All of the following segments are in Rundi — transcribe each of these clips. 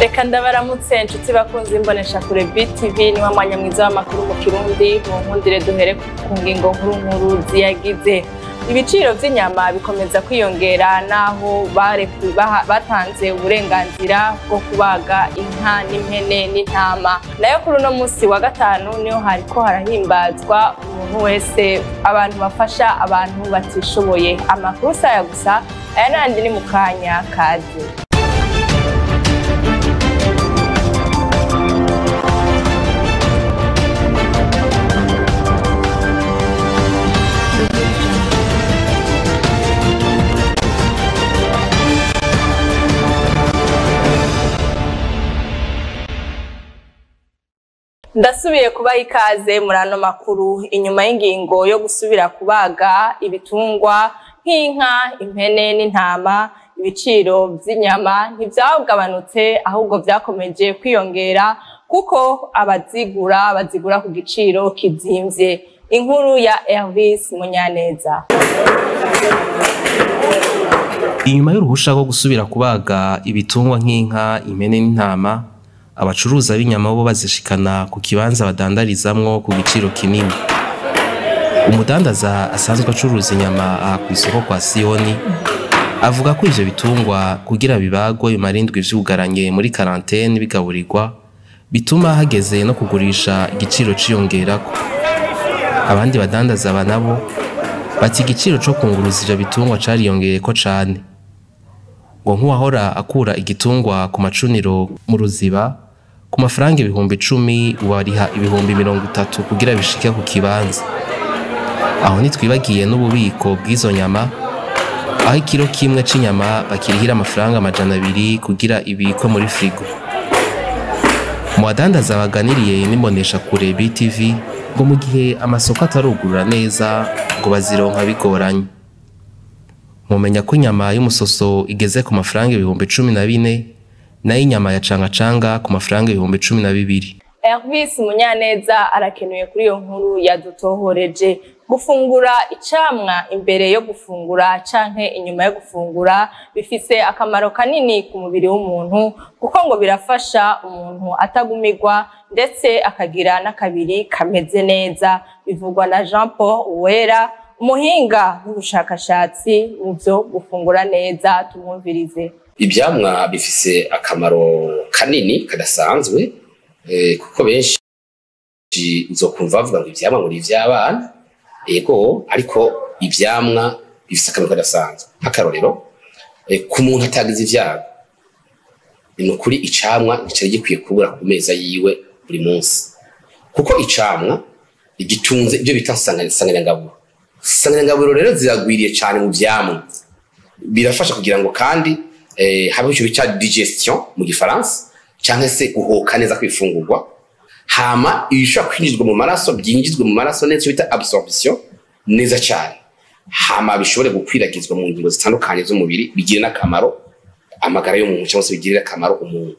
Reka ndabaramutse inshuti bakunze imbonesha kure BTV, ni wa mwanya mwiza w'amakuru mu Kirundi. Mu nkundire duhere ku ngingo nkuru nkuru ziyagize. Ibiciro vy'inyama bikomeza kwiyongera naho batanze uburenganzira bwo kubaga inka n'impene n'intama. Nayo kuri uno musi wa gatanu niho hariko harahimbazwa umuntu wese abantu bafasha abantu batishoboye. Amakuru saya gusa aya nandi ni mukanya kazi. Ndasubiye kubaha ikaze muri ano makuru. Inyuma y'ingingo yo gusubira kubaga ibitungwa nk'inka, impene n'intama, ibiciro vy'inyama ntivyagabanutse ahubwo vyakomeje kwiyongera kuko abazigura bazigura ku giciro kizimvye. Inkuru ya Elvis Munyaneza. Inyuma y'uruhusha rwo gusubira kubaga ibitungwa nk'inka, impene n'intama, abacuruza b'inyama bo bazishikana ku kibanza badandarizamwo ku giciro kinini. Umudandaza asanzwe acuruza inyama aha kw'isoko kwa Siyoni avuga ko ivyo bitungwa kugira bibagwe bimarindwi vyugaranye muri karantene bigaburirwa, bituma hageze no kugurisha igiciro ciyongerako. Abandi badandaza aba nabo bati igiciro co kunguruza ivyo bitungwa cariyongereyeko cane. Ngo nk'uwahora akura igitungwa ku macuniro mu Ruziba ku mafaranga 10,000 wariha 30,000 kugira bishike ku kibanza. Aho ntitwibagiye n'ububiko bw'izo nyama, aho ikiro kimwe c'inyama bakirihira amafaranga 200 kugira ibikwe muri frigo. Mu badandaza baganiriye n'imbonesha kure BTV ngo mu gihe amasoko atarugurura neza ngo bazironka bigoranye. Mumenya ko inyama y'umusoso igeze ku mafaranga 14,000 nayo inyama ya cangacanga ku mafaranga 12,000. Elvis Munyaneza arakenuye kuri iyo nkuru yadutohoreje. Gufungura icamwa imbere yo gufungura canke inyuma yo gufungura bifise akamaro kanini ku mubiri w'umuntu, kuko ngo birafasha umuntu atagumirwa ndetse akagira n'akabiri kameze neza. Bivugwa na Jean Paul Uwera, umuhinga w'ubushakashatsi mu byo gufungura neza. Tumwumvirize. Ivyamwa bifise akamaro kanini kadasanzwe, kuko benshi uzokumva bavuga ngo ivyamwa ngo ni ivy'abana. Ego, ariko ivyamwa bifise akamaro kadasanzwe. Nk'akarorero, ku muntu atagize ivyago, ni ukuri icamwa nticari gikwiye kubura ku meza yiwe buri munsi, kuko icamwa gitunze ivyo bita nsanganyangaburo. Nsanganyangaburo rero ziragwiriye cane mu vyamwa, birafasha kugira ngo kandi habeho ico bita digestion mu gifaransa, canke se guhoka neza kw'ifungurwa. Hama ibishobora kwinjizwa mu maraso byinjizwe mu maraso neza, bita absorption neza cyane, hama bishobore gukwiragizwa mu ngingo zitandukanye z'umubiri, bigire n'akamaro amagara y'umuntu cyangwa se bigirire akamaro umuntu.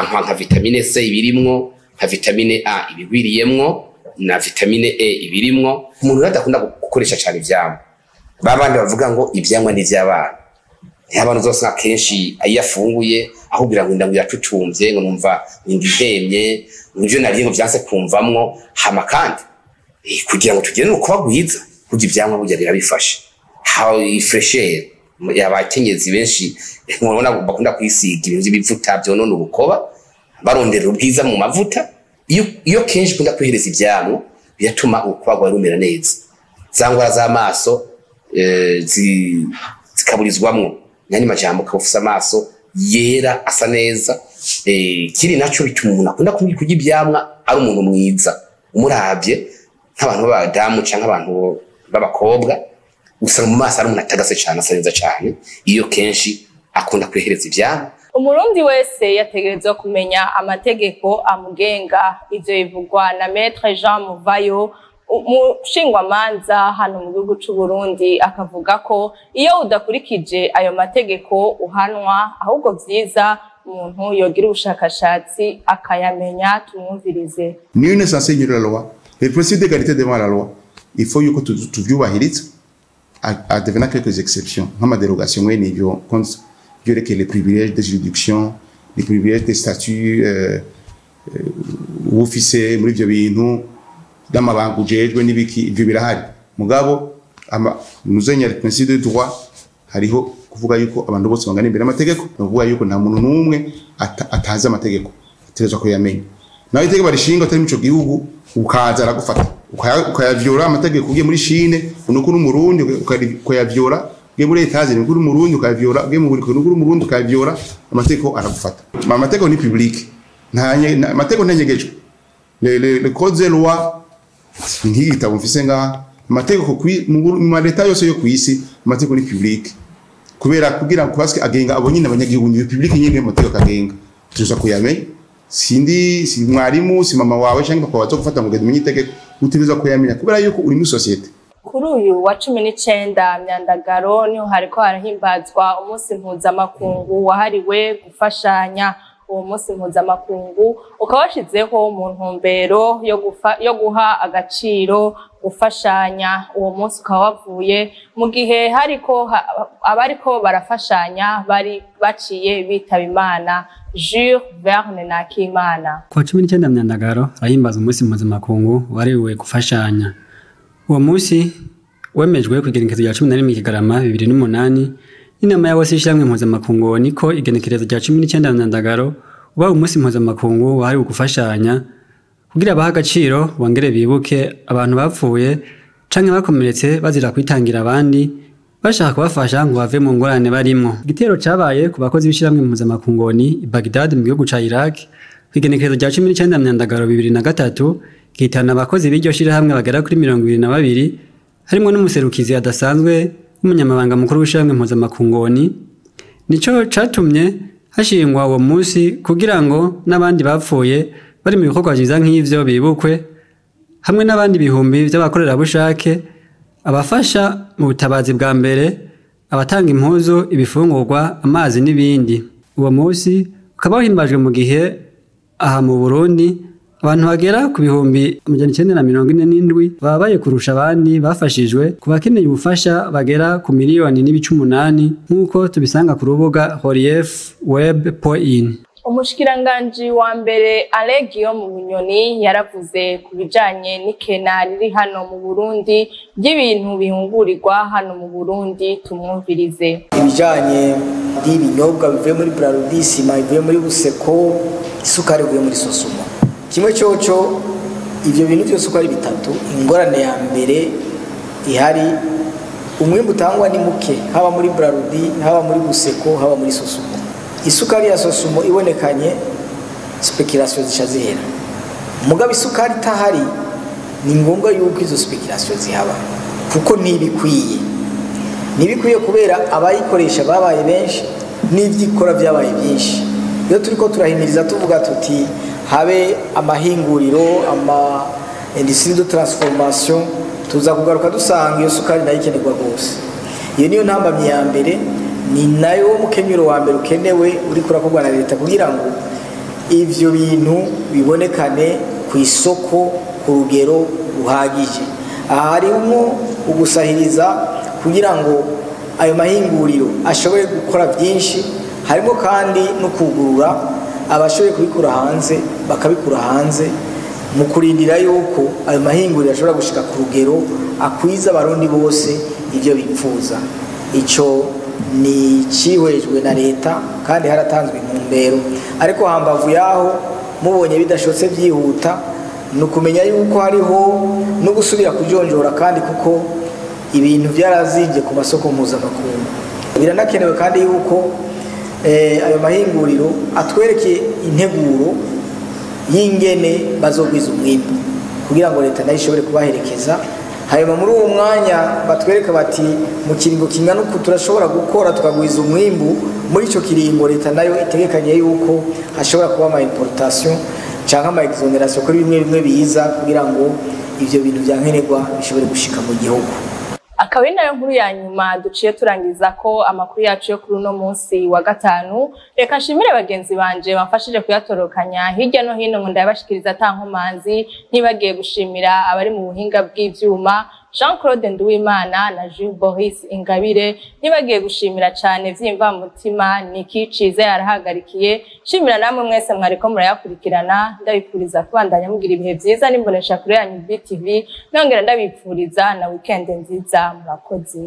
Nka vitamine C ibirimwo, nka vitamine A ibigwiriyemwo, na vitamine E ibirimwo. Umuntu rero adakunda gukoresha cyane ivyamwa, babandi bavuga ngo ivyamwa ni ivy'abana, abantu uzosanga kenshi iyo afunguye ahubwira ngo inda ngo iracucumvye, ngo numva ngihemye, ngo ivyo nariye ngo vyanse kumvamwo. Hama kandi kugira ngo tugire n'urukoba rwiza, kurya ivyamwa burya birabifasha. Haba ifresher abakenyezi benshi mubona bakunda kwisiga ibintu vy'ibivuta vyonona urukoba, barondera ubwiza mu mavuta. Iyo kenshi ukunda kwihereza ivyamwa biratuma urukoba rwawe rumera neza, za ngwara z'amaso zikaburizwamwo, nani majambo ukaba amaso yera asa neza. Kiri naco bituma umuntu akunda kurya ivyamwa ari umuntu mwiza. Umuravye nk'abantu b'abadamu canke abantu b'abakobwa, usanga mu maso ari umuntu atagase cane, asa neza cane iyo kenshi akunda kwihereza ivyamwa. Umurundi wese yategerezwa kumenya amategeko amugenga. Ivyo bivugwa na Maître Jean Muvayo, umushingwamanza hano mu gihugu c'u Burundi, akavuga ko iyo udakurikije ayo mategeko uhanwa, ahubwo vyiza umuntu yogira ubushakashatsi akayamenya. Tumwumvirize. Nul n'est censé ignorer la loi. Le principe d'égalité devant la loi, il faut yuko tuvyubahirize, à devenant quelques exceptions. Nk'ama dérogation mwene ivyo, compte vyerekeye les privilèges des juridictions, Ni privilège de statut ufise muri ivyo bintu n'amabanga ujejwe n'ibiki, ivyo birahari. Mugabo ama nuzenya le principe de droit, hariho kuvuga yuko abantu bose bangana imbere y'amategeko, no kuvuga yuko nta muntu n'umwe atazi amategeko, ategerezwa kuyamenya. Nawe itegeko barishinga utari mu ico gihugu, ukaza aragufata ukayavyora amategeko. Ugiye muri Chine unuko uri Umurundi ukayavyora, ugiye muri Etazi nuko uri Umurundi ukayavyora, ugiye mu Buriko nuko uri Umurundi ukayavyora, amategeko aragufata. Amategeko ni public, nta amategeko ntanyegejwe. Le code de loi nk'iki gitabo mfise ngaha, amategeko mu ma leta yose yo kw'isi, amategeko ni public kubera kugira ngo parce agenga abo nyine abanyagihugu, ni public nyine amategeko agenga, tuza kuyamenya. Sindi si mwarimu, si mama wawe cyangwa papa wawe gufata ngo ugende umenye itegeko, utegerezwa kuyamenya kubera yuko uri muri société. Kuri uyu wa 19 Myandagaro niho hariko harahimbazwa umunsi mpuzamakungu wahariwe gufashanya. Uwo munsi mpuzamakungu ukaba washizeho mu ntumbero yo guha agaciro gufashanya. Uwo munsi ukaba wavuye mu gihe hariko abariko barafashanya bari baciye bitaba Imana. Jules Verne Nakimana. Kuwa 19 Myandagaro harahimbaza umunsi mpuzamakungu wahariwe gufashanya. Uwo munsi wemejwe ku igenekerezo rya 11 Kigarama 2008 n'inama ya bose y'ishirahamwe mpuzamakungu, niko igenekerezo rya 19 Myandagaro uba umunsi mpuzamakungu wahariwe gufashanya kugira bahe agaciro bongere bibuke abantu bapfuye canke bakomeretse bazira kwitangira abandi bashaka kubafasha ngo bave mu ngorane barimwo. Igitero cabaye ku bakozi b'ishirahamwe mpuzamakungu i Baghdad mu gihugu ca Iraq ku igenekerezo rya 19 Myandagaro 2003 gihitana abakozi b'iryo shirahamwe bagera kuri 22, harimwo n'umuserukizi adasanzwe w'umunyamabanga mukuru w'ishirahamwe mpuzamakungu. Nico catumye hashingwa uwo munsi kugira ngo n'abandi bapfuye bari mu bikorwa vyiza nk'ivyo bibukwe, hamwe n'abandi bihumbi vy'abakorerabushake, abafasha mu butabazi bwa mbere, abatanga impuzu, ibifungurwa, amazi n'ibindi. Uwo munsi ukaba wahimbajwe mu gihe aha mu Burundi abantu bagera ku 947,000 babaye kurusha abandi bafashijwe ku bakeneye ubufasha bagera ku 1.8 miliyoni, nk'uko tubisanga ku rubuga relief web.in. Umushikiranganji wa mbere Alain Guillaume Bunyoni yaravuze ku bijanye n'ikena riri hano mu Burundi ry'ibintu bihungurirwa hano mu Burundi. Tumwumvirize. Ibijanye n'ibinyobwa bivuye muri Brarudi, isima ivuye muri Buseko, isukari ivuye muri Sosumo, kimwe coco ivyo bintu byose uko ari bitatu, ingorane ya mbere ihari, umwimbu utangwa ni muke, haba muri Brarudi, haba muri Buseko, haba muri Sosumo. Isukari ya Sosumo ibonekanye, spéculation zica zihera. Mugabo isukari itahari, ni ngombwa yuko izo spéculation zihaba, kuko ntibikwiye, ntibikwiye kubera abayikoresha babaye benshi n'ivyikora byabaye byinshi. Iyo turiko turahimiriza tuvuga tuti habe amahinguriro, ama industrie de transformation, tuza kugaruka dusanga iyo sukari nayo ikenerwa rwose. Iyo niyo ntambamyi ya mbere, ni nayo mukenyuro wa mbere ukenewe uriko urakorwa na leta kugira ngo ivyo bintu bibonekane ku isoko ku rugero ruhagije. Aha harimwo ugusahiriza kugira ngo ayo mahinguriro ashobore gukora byinshi, harimo kandi no kugurura abashoboye kubikura hanze bakabikura hanze, mu kurindira yuko ayo mahinguriro ashobora gushika ku rugero akwiza Abarundi bose ivyo bipfuza. Ico ni cihwejwe na leta kandi haratanzwe intumbero. Ariko hambavu yaho, mubonye bidashotse byihuta, ni ukumenya yuko hariho no gusubira kujonjora kandi, kuko ibintu byarazibye ku masoko mpuzamakungu. Biranakenewe kandi yuko ayo mahinguriro atwereke integuro y'ingene bazogwiza umwimbu kugira ngo leta nayo ishobore kubaherekeza. Hanyuma muri uwo mwanya batwereka bati mu kiringo kingana uku turashobora gukora tukagwiza umwimbu. Muri ico kiringo leta nayo itegekanye yuko hashobora kuba ama importation canke ama exonération kuri bimwe bimwe biza kugira ngo ivyo bintu vya nkenerwa bishobore gushika mu gihugu. Akaba ari nayo nkuru ya nyuma duciye turangiza ko amakuru yacu yo kuri uno munsi wa gatanu. Reka nshimire bagenzi banje bamfashije kuyatorokanya hirya no hino ngo ndayabashikiriza ata nkomanzi, ntibagiye gushimira abari mu buhinga bw'ivyuma. Jean Claude Nduwimana na Jules Boris Ingabire. Ntibagiye gushimira cane vy'imvamutima Niki Ciza yarahagarikiye. Shimira namwe mwese mwariko murayakurikirana, ndabipfuriza kubandanya mugira ibihe vyiza n'imbonesha kure yanyu BTV, nongera ndabipfuriza na weekend nziza. Murakoze.